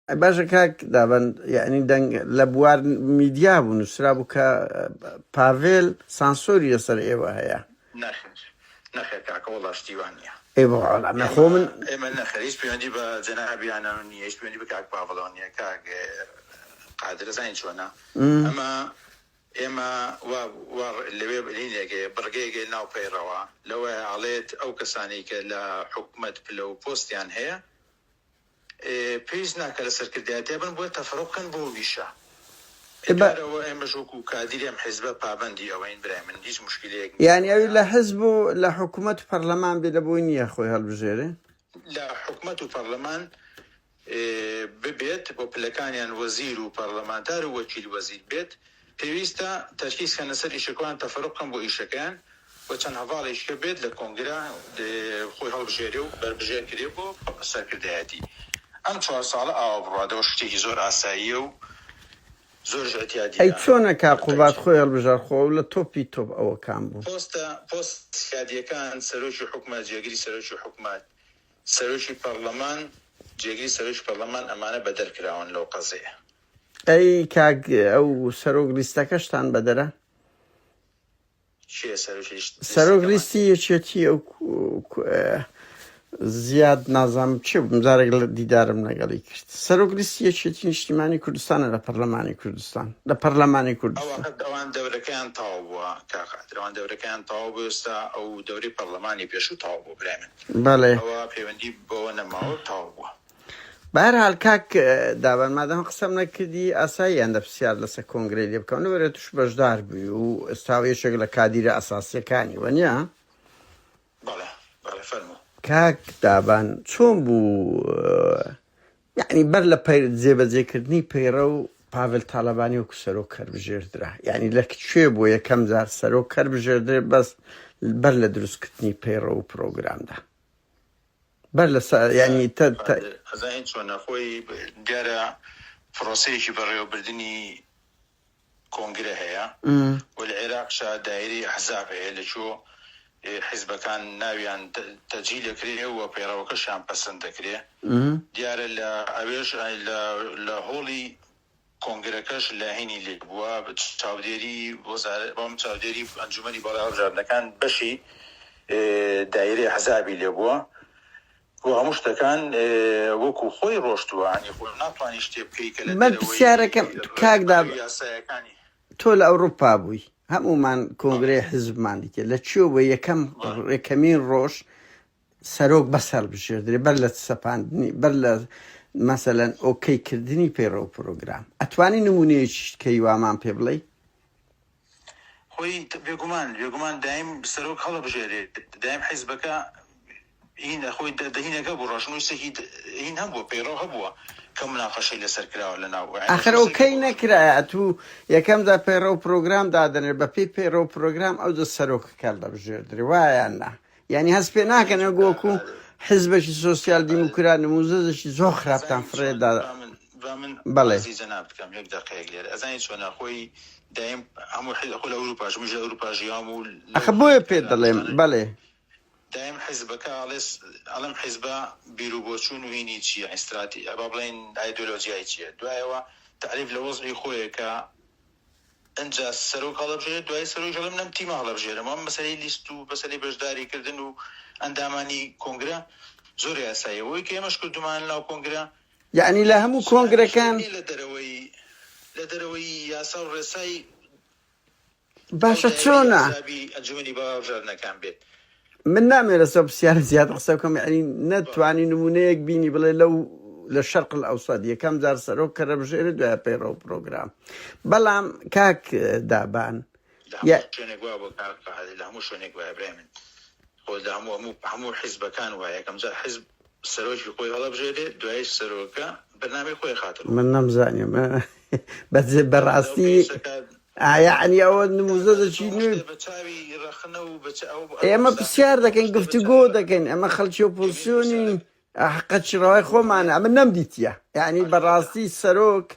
باشە کاک دابەند یەعنی دەنگ لە بوار میدیا بوو نووسرابوو کە پاڤێل سانسۆری لەسەر ئێوە هەیە. نەخێر نەخێر کاکە وەڵا شتی وا نییە. ئێ وەڵا من خۆ من. ئێمە نەخێر هیچ پەیوەندی بە جەنابیانەوە نییە هیچ پەیوەندی بە کاک پاڤڵەوە نییە کاک قادر ئەزانی چۆنە ئەمە ئێمە وا وا لەوێ هینێک هەیە بڕگەیەک هەیە ناو پەیڕەوە لەوەیە ئەڵێت ئەو کەسانەی کە لە حکومەت پلە و پۆستیان هەیە پێویست ناکا لە سەرکردایەتیا بن بۆیە تەفەروق کەن بۆ ویشە ئیدارەوە ئێمەش وەکو کادیری ئەم حیزبە پابەندی ئەوەین برای من هیچ موشکیلەیەک نیە یانی ئەوی لە حزب و لە حکومەت و پەرلەمان بێ لە بۆی نیە خۆی هەڵبژێرێ؟ لە حکومەت و پەرلەمان ببێت و پلەکانیان وەزیر و پەرلەمانتار و وەکیل وەزیر بێت پێویستە تەرکیز کەنە سەر ئیشەکەیان تەفەروق کەن بۆ ئیشەکەیان و چەند هەڤاڵێکی کە بێت لە کۆنگرە خۆی هەڵبژێرێ و بەربژێر کرێ بۆ سەرکردایەتی ئەم چوار ساڵە ئاوا بڕوات ئەوە شتێکی زۆر ئاساییە و زۆریش ئیعتیادیە ئەی چۆنە کاک قوباد خۆی هەڵبژارد خۆ ئەو لە تۆپی تۆپ ئەوەکان بوو. پۆستە پۆست سیادیەکان سەرۆکی حکومەت جێگری سەرۆکی حکومەت سەرۆکی پەڕلەمان جێگری سەرۆکی پەڕلەمان ئەمانە بەدەر کراون لەو قەزەیە. ئەی کاک ئەو سەرۆک لیستەکەشتان بەدەرە؟ کێ سەرۆکی سەرۆک لیستەکەمان؟ لیستی یەکێتی ئەو زیاد نازانم چێ بووم جارێک لە دیدارم لەگەڵی کرد سەرۆک لیستی یەکێتی نیشتیمانی کوردستانە لە پەرلەمانی کوردستان لە پەرلەمانی کوردستان. ئەوە ئەوان دەورەکەیان تەواو بووە کاک قادر ئەوان دەورەکەیان تەواو بوو ئێستا ئەو دەورەی پەرلەمانی پێشوو تەواو بووە برای من بەڵێ. ئەوە پەیوەندی بەوە نەماوە تەواو بووە. بەهەرحال کاک دابان مادام قسەم نەکردی ئاساییە هەندە پرسیار لەسەر کۆنگرەی لێ بکەم لەبەرئەوەی توش بەشدار بووی و ئێستا یەکێک لە کادیرە ئەساسیەکانی وەنیە؟ بەڵێ بەڵێ فەرموو. کاک دابان چۆن بوو یەعنی بەر لە جێبەجێکردنی پەیڕەو پاڤێل تاڵەبانی وەکو سەرۆک هەربژێردرا یەعنی لە کوێ بۆ یەکەم جار سەرۆک هەربژێردرێ بەس بەر لە دروستکردنی پەیڕەو و پرۆگرامدا بەر لە سا یانی تە تە. ئەزانی چۆنە خۆی دیارە پرۆسەیەکی بەڕێوەبردنی کۆنگرە هەیە و لە عێراقشا دایرەی ئەحزاب هەیە لە کوێ حیزبەکان ناویان تەجیل ئەکرێ و پەیڕەوەکەشیان پەسند دەکرێ دیارە لە ئەوێش لە هۆڵی کۆنگرەکەش لایەنی لێ بووە، چاودێری وەزارەت بەڵام چاودێری ئەنجومەنی باڵای هەڵبژاردنەکان بەشی دایرەی ئەحزابی لێ بووە و هەموو شتەکان وەکو خۆی ڕۆشتووە ینی خۆ ناتوانانی شتێ بکەی کە لە من دەرەوەی پرسیارەکەم کاک ڕێکخراوی دا یاسایەکانی تۆ لە ئەوروپا بووی هەموومان بەڵێ کۆنگرەی حزبمان دیتێ لە کوێ بۆ یەکەم بەڵێ یەکەمین ڕۆژ سەرۆک بەس هەڵبژێردرێ بەر لە سەپاندنی بەر لە مەسەلەن ئۆکەی کردنی پەیڕەو پرۆگرام ئەتوانی نمونەیەکیشت کەی وامان پێ بڵێی؟ خۆی بێگومان بێگومان دایم سەرۆک هەڵەبژێرێت دایم حیزبەکە هین خۆی دەهینەکە بوو ڕەشنووسێکی هین هەبووە پەیڕەو هەبووە کە مناقەشەی لەسەر کراوە لە ناو ئاخر ئۆکەی نەکرایە ئەتوو یەکەم جار پەیڕەو پرۆگرام دادەنێ بەپێی پەیڕەو پرۆگرام ئەوجە سەرۆکەکە هەڵدەبژێردرێ وایە یان نا؟ یانی هەست پێ ناکەن وەک وەکو حزبێکی سۆسیال دیموکرات نموزەجێکی زۆر خراپتان فڕێ دا بەڵێ. ئەخە بۆیە پێت دەڵێم بەڵێ. دایم حزبەکە ئەڵێ ئەڵێم حزبە بیرو بۆچوون و هینی چیە ئیستراتی با بڵێین ئایدۆلۆجیای چیە دوایەوە تەعریف لە وەزعی خۆیە کە ئنجا سەرۆک هەڵەبژێرێت دوایی سەرۆکیش ئەڵێ من ئەم تیمە هەڵەبژێرم ئەم مەسەلەی لیست و مەسەلەی بەشداری کردن و ئەندامانی کۆنگرە زۆر یاساییە ئەوەی کە ئێمەش کردوومانە لەناو کۆنگرە یەعنی لە هەموو هیچ شتێک کۆنگرەکان نییە لە دەرەوەی لە دەرەوەی یاسا و ڕێسای ئەو باشە دایرەی چۆنە؟ ئەحزابی ئەنجومەنی باڵای هەڵبژاردنەکان بێت. من نامەوێ لەسەر پرسیارە زیاد قسە بکەم یەعنی بەڵێ. نەتوانی نمونەیەک بینی بڵێ لەو لە شەرق الاوسط یەکەم جار سەرۆک کەرەبژێرێ دوای پەیڕەو پرۆگرام بەڵام کاک دابان لە یە هەموو شوێنێک وا بووە کاک قادر لە هەموو شوێنێک وایە برای من خۆ لە هەموو هەموو هەموو حیزبەکان وایە یەکەم جار حیزب سەرۆکی خۆی هەڵەبژێرێ دوایش سەرۆکە بەرنامەی خۆی ئەخاتە ڕوو. من نەمزانی بەس بەڕاستی یەعنی ئەوە نموزەجێکی نوێ ئێمە پرسیار دەکەین گفتوگۆ دەکەین ئەمە خەڵکی ئۆپۆزسیۆنین حەقە چی ڕەوای خۆمانە ئەمە نەمدیتیە یعنی بەڕاستی سەرۆک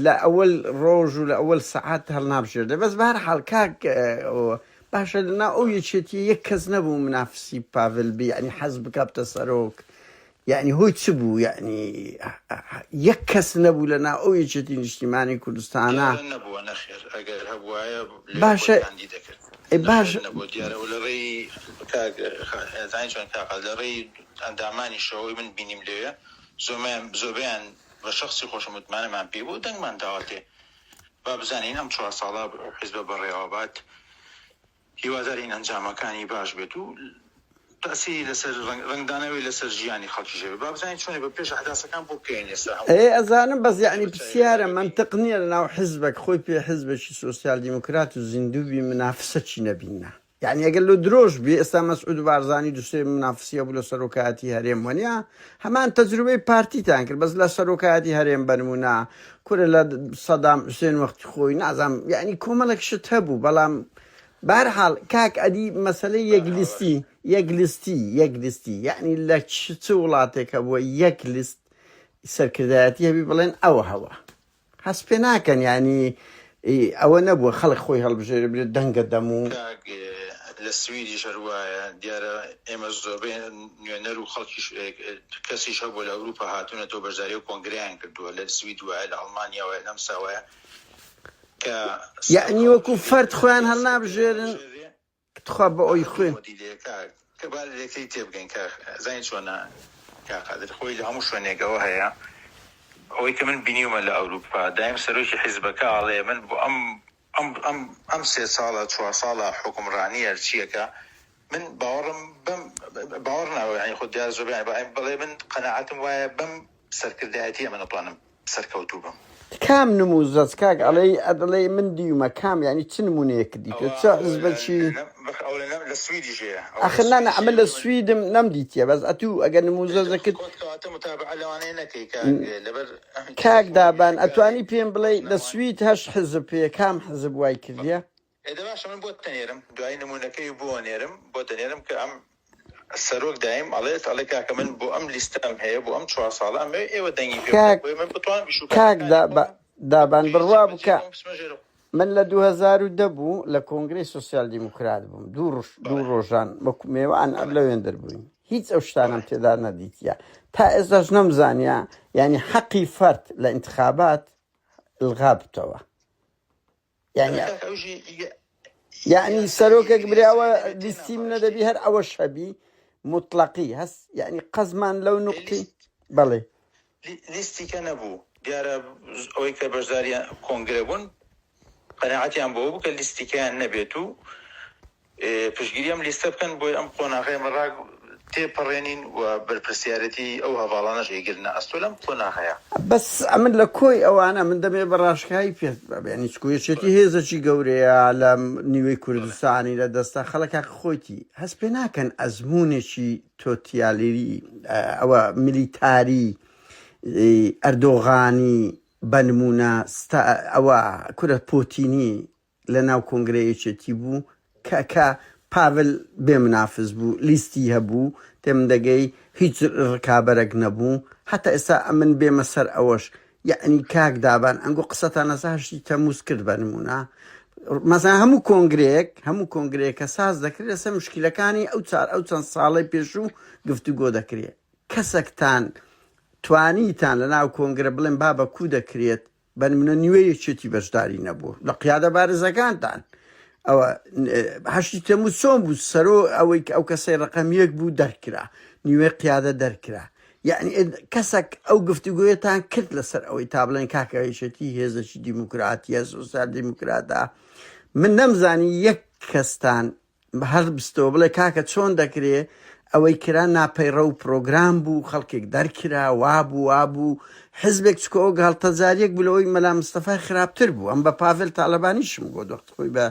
لە ئەوەل ڕۆژ و لە ئەوەل سەعات هەڵنابژێردێ بەس بەهەر حاڵ کاک باشە لەناو ئەو یەکێتی یەک کەس نەبوو منافسی پاڤل بی یعنی حەز بکە بتە سەرۆک. یەعنی هۆی چ بوو یەعنی یەک کەس نەبوو لە ناو ئەو یەکێتی نیشتیمانی کوردستانە؟ دیارە نەبووە نەخێر ئەگەر هەبوایە لەوێ خۆی باشە کاندید دەکرد ئەی نەخێر باشە نەبووە دیارە و لە ڕێی کاک ئەزانی چۆن کاک قادر لە ڕێی ئەندامانیشەوە ئەوەی من بینیم لەوێ زۆمەیان زۆربەیان بە شەخسی خۆشم متمانەمان پێی بوو دەنگمان داوەتێ با بزانین ئەم چوار ساڵە حیزبە بەڕێوەبات هیوادارین ئەنجامەکانی باش بێت و تاسیری لەسەر ڕەنگدانەوەی لەسەر ژیانی خەڵکیش هەبێت. با بزانین چۆنە بە پێش ئەحداسەکان بۆ بکەوین ئێستا هەموو ئێ ئەزانم بەس یەعنی بە چاوی پرسیارە بەرامبەری. مەنتق نیە لەناو حزبەک خۆی پێ حزبێکی سۆسیال دیموکرات و زیندوو بی منافسەکی نەبینە یەعنی ئەگەر لۆ درۆش بی ئێستا مەسعود بارزانی دوسێ منافسی هەبوو لە سەرۆکایەتی هەرێم وەنیە هەمان تەجروبەی پارتیتان کرد بەس لە سەرۆکایەتی هەرێم بەنمونە کورە لە سەدام حوسێن وەختی خۆی نازانم یەعنی کۆمەڵێک شت هەبوو بەڵام بەهەرحاڵ کاک ئەدی مەسەلەی یەک لیستی یەک لیستی یەک لیستی یەعنی لە چ وڵاتێک هەبووە یەک لیست سەرکردایەتی هەبی بڵێن ئەوە هەوە هەست پێ ناکەن یعنی ئەوە نەبووە خەڵک خۆی هەڵبژێرێ برێ دەنگە دەم و کاک لە سویدیش هەر وایە دیارە ئێمە زۆربەی نوێنەر و خەڵکیش کەسیش هەبووە لە ئەوروپا هاتوونەتەوە بەشداری ئەو کۆنگرەیان کردووە لە سوید وایە لە ئەڵمانیا وایە نەمسا وایە کە سەرۆک یەعنی وەکو هەڵبژێرێ فەرد خۆیان لە هەڵنابژێرن هەڵبژێرێ تخوا بە ئۆی ئەخر دوو خوێن. مۆدیلەیە کاک کە با لە یەکتری تێبگەین کاک زانی چۆنە کاک قادر خۆی لە هەموو شوێنێک ئەوە هەیە ئەوەی کە من بینیومە لە ئەوروپا دایم سەرۆکی حیزبەکە ئەڵێ من بۆ ئەم ئەم ئەم ئەم سێ ساڵە چوار ساڵە حوکمڕانیە چیەکە من باوەڕم بەم باوەڕ ناوە یانی خۆ دیارە زۆربەیان بەڵێ من قەناعەتم وایە بەم سەرکردایەتیە من ئەتوانم سەرکەوتوو بم. کام نموزەت کاک ئەڵێی ئەدڵێی من دیومە کام یانی چ نمونەیەکت دیتوە ئەوە چ ئەوە حزبە لە چی. لە ئەوە لە لە سویدیش هەیە ئەوە لە ئەخر نا نا سویدیش ئەمن هەیە لە من سویدم نەم دیتیە بەس ئەتوو ئەگەر ئێ نموزەزەکت خۆت کەواتە متابعە لەوانەیە نەکەی کاک لەبەر کاک تەلەفۆن دابان ئیشەکە ئەتوانی پێم بڵێی لە ڕۆژنامەوانی. سوید هەشت حزب هەیە کام حزب وای کردیە؟ ئێ دە باشە من بۆت دەنێرم دوایی نمونەکەی بۆ ئەنێرم بۆت دەنێرم کە ئەم سەرۆک دایم ئەڵێت ئەڵێ کاکە من بۆ ئەم لیستەم هەیە بۆ ئەم چوار ساڵە ئەمەوێ ئێوە دەنگی پێ بدەن کاک بۆیە من بتوانم ئیش و کاک کارەکانی دابا خۆم دابان پێ بڕوا جێبەجێ بکە بکەم بچمە ژێر من لە 2010 بوو لە کۆنگرەی سۆسیال دیموکرات بووم دوو ڕۆژ دوو بەڵێ ڕۆژان وەکو مێوان ئەر بەڵێ لەوێندر بووین هیچ ئەو شتانەم بەڵێ تێدا نەدیتیە تا ئێستاش نەمزانیە یانی حەقی فەرد لە ئینتخابات الغا بتەوە یعنی یعنی سەرۆکێک برێ ئەوە لیستی منە دەبی هەر ئەوەش هەبی مطلقی هەست یعنی قەزمان لەو نقطی بەڵێ لیستیکە نەبوو دیارە ئەوەی کە بەشداری کۆنگرە بوون قەناعەتیان بەوە بوو کە لیستیکەیان نەبێت و پشتگیری ئەم لیستە بکەن بۆیە ئەم قۆناغەی ئێمە ڕاگ تێپەڕێنین و بەرپرسیارێتی ئەو هەڤاڵانەش ئەیگرنە ئەستۆ لەم قۆناغەیا. بەس ئەمن لە کۆی ئەوانە من دەمەوێ بە ڕاشکاوی پێت بڵێم یانی چکۆ یەکێتی هێزەکی گەورەیە لە نیوەی کوردستانی لە دەستە خەڵک هەق خۆیتی هەست پێ ناکەن ئەزموونێکی تۆتیالیری ئەوە میلیتاری ئەردۆغانی بە نموونە ستا ئەوە کورە پۆتینی لە ناو کۆنگرەی یەکێتی بوو کە کە پاڤل بێ منافس بوو لیستی هەبوو تێم دەگەی هیچ ڕکابەرەک نەبوو هەتا ئێستا ئەمن بێمە سەر ئەوەش یەعنی کاک دابان ئەنگۆ قسەتان لەسەر هەشتی تەموز کرد بە نمونە مەسەن هەموو کۆنگرەیەک هەموو کۆنگرەیەک کە ساز دەکرێت لەسەر مشکلەکانی ئەو چار ئەو چەند ساڵەی پێشوو گفتوگۆ دەکرێت کەسەکتان توانیتان لە ناو کۆنگرە بڵێن بابە کوو دەکرێت بەنمونە نیوەی یەکێتی بەشداری نەبوو لە قیادە بارزەکانتان ئەوە هەشتی تەموز چۆن بوو سەرۆ ئەوەی کە ئەو کەسەی ڕقم یەک بوو دەرکرا نیوەی قیادە دەرکرا یعنی کەسێک ئەو گفتوگۆیەتان کرد لەسەر ئەوەی تا بڵێن کاکە یەکێتی هێزێکی دیموکراتیە سۆسیال دیموکراتە من نەمزانی یەک کەستان هەڵبستەوە بڵێ کاکە چۆن دەکرێ ئەوەی کرا ناپەیڕەو پرۆگرام بوو خەڵکێک دەرکرا وابوو وابوو حزبێک چکۆ ئەو گاڵتەجاریەک بوو لەوەی مەلا مستەفای خراپتر بوو ئەم بە پاڤێل تاالبانیشم گۆت وەخت خۆی بە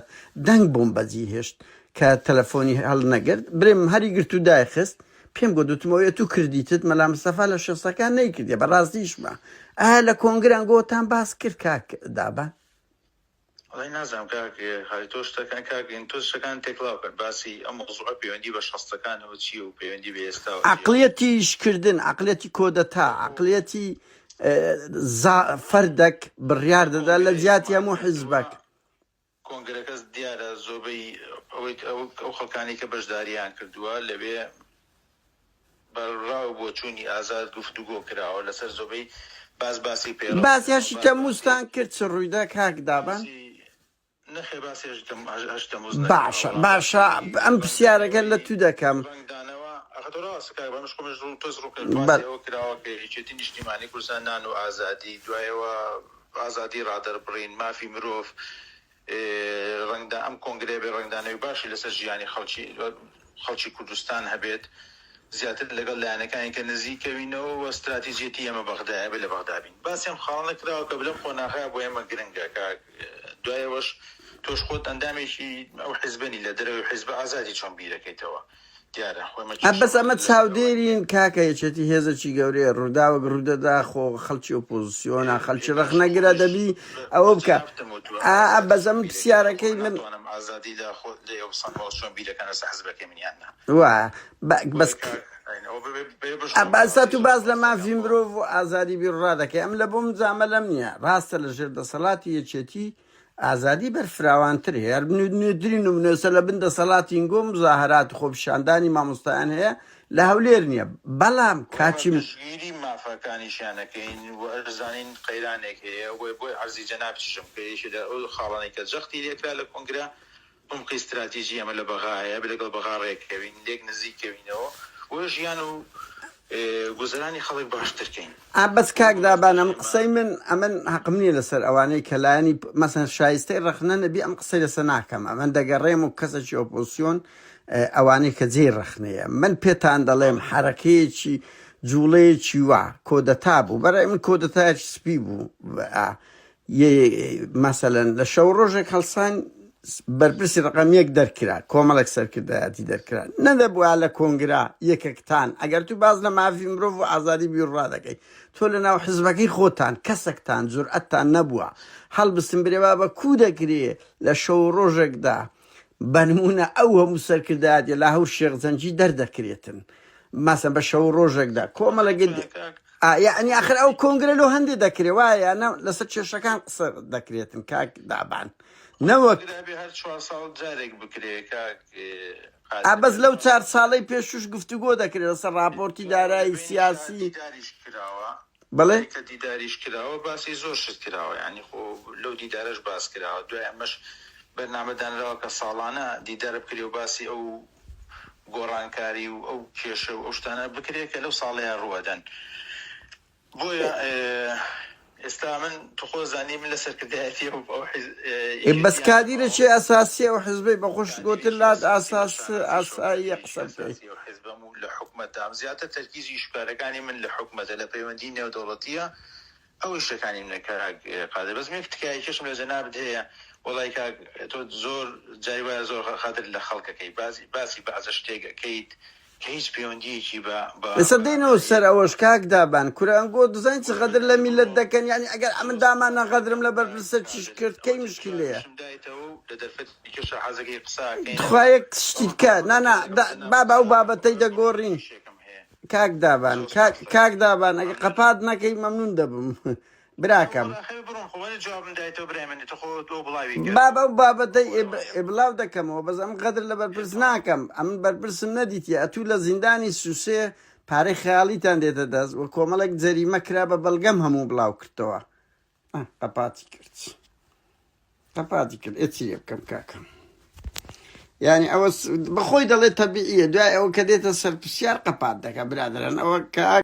دەنگ بۆم بەجی هێشت کە تەلەفۆنی هەڵنەگرت برێم هەری گرت و دایخست پێم گۆت وتم ئەوەی ئەتوو کردیتت مەلا مستەفا لە شێستەکان نەیکردیە بەڕاستیشمە ئایا لە کۆنگران گۆتان باس کرد کاک دابان؟ وەڵای نازانم کاک خالید تۆ شتەکان کاک تۆ شتەکان تێکڵاو کرد باسی ئەم مەوزوعە پەیوەندی بە شەستەکانەوە چییە و پەیوەندی بە ئێستاوە چییە؟ عەقڵیەتی ئیشکردن، عەقڵیەتی کۆدەتا، عەقڵیەتی زا فەردەک بڕیار ئەم دەدا لە جیاتی کۆنگرەیەکمان هەموو کردووە حیزبەک. کۆنگرەکەس دیارە زۆربەی ئەوەی ئەو خەڵکانەی کە بەشداریان کردووە لەوێ. بە ڕا و بۆچوونی ئازاد گفتوگۆ کراوە لەسەر زۆبەی باس باسی پەیڕەو باسی کراوە هەشتی باس باسی تەمووزتان کرد چ ڕوویدا کاک دابان؟ باسی نەخێر باسی هەشتی تەمووز باشە نەکراوە باشە باسی ئەم پرسیارەکە لە ڕەنگدانەوەی تو دەکەم. ڕەنگدانەوە ئەخە تۆ ڕاستە کاک بەمش خۆمش ڕوون تۆز ڕوون کرد بەل. باسی ئەوە کراوە کە یەکێتی نیشتیمانی کوردستان نان و ئازادی دوایەوە ئازادی ڕادەربڕین مافی مرۆڤ ڕەنگدا ئەم کۆنگرەیە بێ ڕەنگدانەوەی باشی لەسەر ژیانی خەڵکی خەڵکی کوردستان هەبێت زیاتر لەگەڵ لایەنەکانی کە نزیک کەوینەوە و ستراتیجیەتی ئێمە بەغدایە بێ لە بەغدا بین باسی ئەم خاڵانە کراوە کە لەم قۆناغەیا بۆ ئێمە گرنگە کە دوای ئەوەش تۆش خۆت ئەندامێکی ئەو حیزبەنی لە دەرەوەی حیزبە ئازادی چۆن بیرەکەیتەوە دیارە خۆ ئێمە ئە بەس کێشەمان ئەمە لەسەر ئەوە نییە. چاودێرین کاکە یەکێتی هێزەکی گەورەیە ڕووداوەک ڕوودەدا خۆ خەڵکی ئۆپۆزسیۆنە خەڵکی باشە ڕەخنەگرە خۆ منیش دەبی بە ئەوە بە بکە جەنابتم وتووە ئا ئا ئازادی بەس چۆن ئەمن بیرەکەیتەوە پرسیارەکەی من من ناتوانم ئازادی لە خۆ لە ئێوە بسەنمەوە چۆن بیرەکەن لەسەر حزبەکەی من یان نا وا بە بۆیە بەس کاک ئەین ئەوە ببێ بێ ئە بشڕۆمەوە بەسا تو ڕاستیش باس لە ڕاستەکەم مافی بۆ مرۆڤ و ئازادی بیروڕا دەکەی ئەم لە بۆ من زامەلەم نییە ڕاستە لە ژێر دەسەڵاتی یەکێتی ئازادی بەرفراوانتر هەیە هەر نوێترین نمونەسە لە بن دەسەڵاتی ئینگۆ مزاهرات و خۆپیشاندانی مامۆستایان هەیە لە هەولێر نییە بەڵام وە کاچی پشتگیری مافەکانیشیان ئەکەین و ئەشزانین قەیرانێک هەیە و بۆیە عەرزی جەنابتیشم کە یەکێ لە ئەو خاڵانەی کە جەختی لێکرا لە کۆنگرە عومقی ستراتیجی ئێمە لە بەغا هەیە ئەبێ لەگەڵ بەغا ڕێککەوین لێک نزیک کەوینەوە و ژیان و گوزەرانی خەڵک باشتر کەین. ئا بەس بۆ کاک دابان مەبەستیش ئەم ئێمە. قسەی من ئەمن هەقم نیە لەسەر ئەوانەی کە لایەنی مەسەن شایستەی ڕەخنە نەبی ئەم قسەی لەسەر ناکەم ئەمن دەگەڕێم و کەسەکی ئۆپۆزسیۆن ئەوانەی کە جێی ڕەخنەیە من پێتان دەڵێم بەڵێ. حەرەکەیەکی جوڵەیەکی وا کۆدەتا بوو بەڕای من کۆدەتایەکی سپی بوو مەسەلەن لە شەو ڕۆژێک هەڵسان بەرپرسی ڕقم یەک دەرکرا کۆمەڵێک سەرکردایەتی دەرکرا نەدەبووە لە کۆنگرا یەکەکتان ئەگەر تو باز لە مافی مرۆڤ و ئازادی بیرڕا دەکەی تۆ لە ناو حزبەکەی خۆتان کەسێکتان جورئەتتان نەبووە هەڵبستن برێ بابە کوو دەکرێ لە شەو ڕۆژێکدا بەنمونە ئەو هەموو سەرکردایەتیە لاهور شێخ جەنگی دەردەکرێتن مەسەن بە شەو ڕۆژێکدا کۆمەڵێک یعنی ئاخر ئەو کۆنگرە لۆ هەندێ دەکرێ وایە یا نا لەسەر کێشەکان قسە دەکرێتن کاک دابان نەوەک هەر چوار ساڵ جارێک بکرێ کاک ئا بەس لەو چار ساڵەی پێشوش گفتوگۆ دەکرێت لەسەر ڕاپۆرتی دارایی سیاسی دیداریش کراوە بەڵێ کە دیداریش کراوە باسی زۆر شت کراوە یانی خۆ لەو دیدارەش باس کراوە دوای ئەمەش بەرنامە دانراوە کە ساڵانە دیدار بکرێ و باسی ئەو گۆڕانکاری و ئەو کێشە و ئەو شتانە بکرێ کە لەو ساڵەیە ڕووئەدەن بۆیە ئێستا من تو خۆ زانی من لە سەرکردایەتی ئەو ئەو حیز ئێ بەس یەکێتییان کادیرێکی نەماوم ئەساسی ئەو حزبەی بە خۆشت گۆتن کادیرێکی لات ئەساسی بە ئاساس شانازیشەوە ئاساییە کادیرێکی قسە بکەی. ئەساسی ئەو حیزبەم و لە حکومەتام زیاتر تەرکیزی ئیشکارەکانی من لە حکومەتە لە پەیوەندی نێودەوڵەتییە ئەو ئیشەکانی منە کاک قادر بەس من یەک تکایەکیشم لە جەنابت هەیە وەڵای کاک تۆ زۆر جاری وایە زۆر خاتر لە خەڵکەکەی باسی باسی بەعزە شتێک ئەکەیت کە هیچ پەیوەندیەکی بە بە ئێستا بە دێینەوە سەر ئەوەش کاک دابان کورە ئەنگۆ دەزانی چ بۆیە غەدر من لە ئەبێ میللەت بڕۆم دەکەن یانی ئەگەر ئەمن زۆر دامانە سوپاست غەدرم دەکەم لە کاک بەرپرسە چیش قادر کرد کەی ئەوە تۆ مشکیلەیە جوابیشم دایتەوە و لە دەرفەتی کێشە حەزەکەی قسە ئەکەینەوە تخوا یەک شتی بەڵام تکا نا ئەوە نا لەگەڵ دا جەنابت بابە ئەو قسە ئەکەم بابەتەی بەس من دەگۆڕین ئیشێکم هەیە کاک دابان زۆر کاک سوپاست کاک دەکەم دابان ئەگە مەمنونم قەپات نەکەی مەمنون دەبم براکەم. بابە ئەو بابەتەی ئیبلاو دەکەمەوە بەس ئەم غەدر لە بەرپرس ناکەم ئەمن بەرپرسم نەدیتیە ئەتوو لە زیندانی سوسێ پارەی خەیاڵیتان دێتە دەست و کۆمەڵێک جەریمە کرا بە بەڵگەم هەموو بڵاو کردەوە قەپاتی کرد قەپاتی کرد ئێ چی لێ بکەم کاکە یعنی ئەوە بەخۆی دەڵێت تەبیعیە دوای ئەوە کە دێتە سەر پرسیار قەپات دەکە برادران ئەوە کاک.